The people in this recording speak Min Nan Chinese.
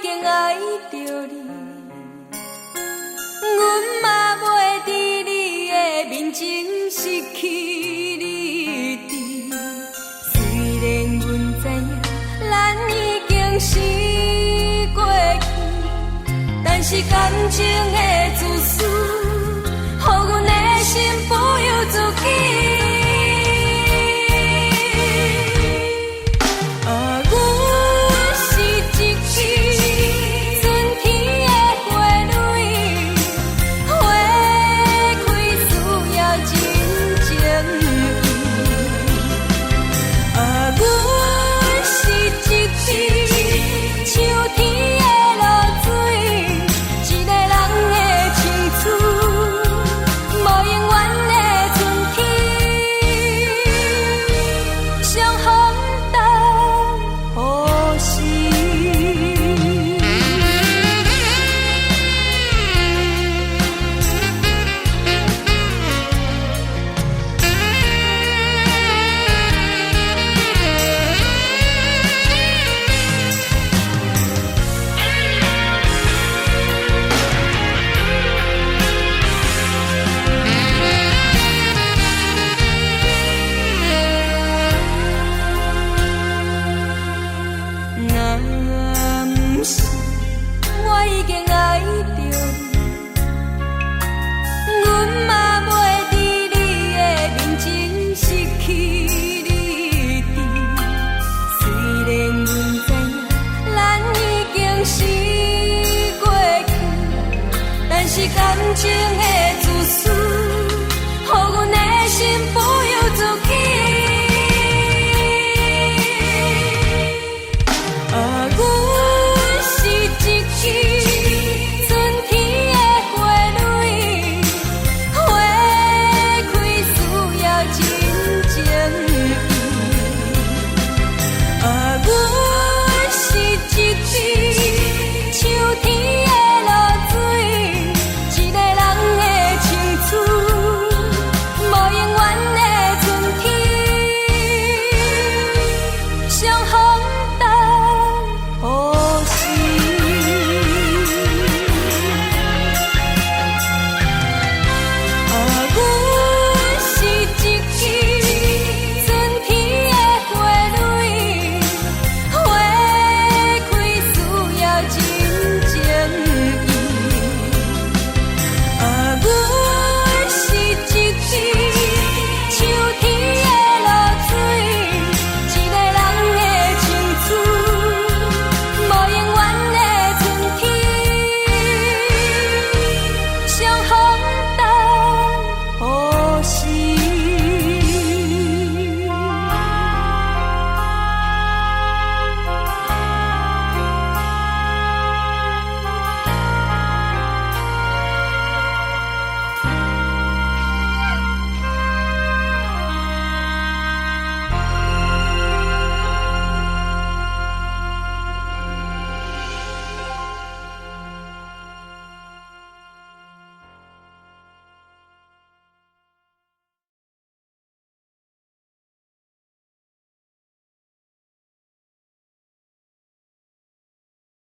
經愛著你，阮嘛袂佇你的面前失去理智。雖然阮知影咱已經是過去，但是感情的自私，予阮的心不由自己。啊，阮是一支春天的花蕊，花開需要真情意。啊，阮是一滴秋天的露水，一個人的青春，無永遠的春天，相逢等何時？若毋是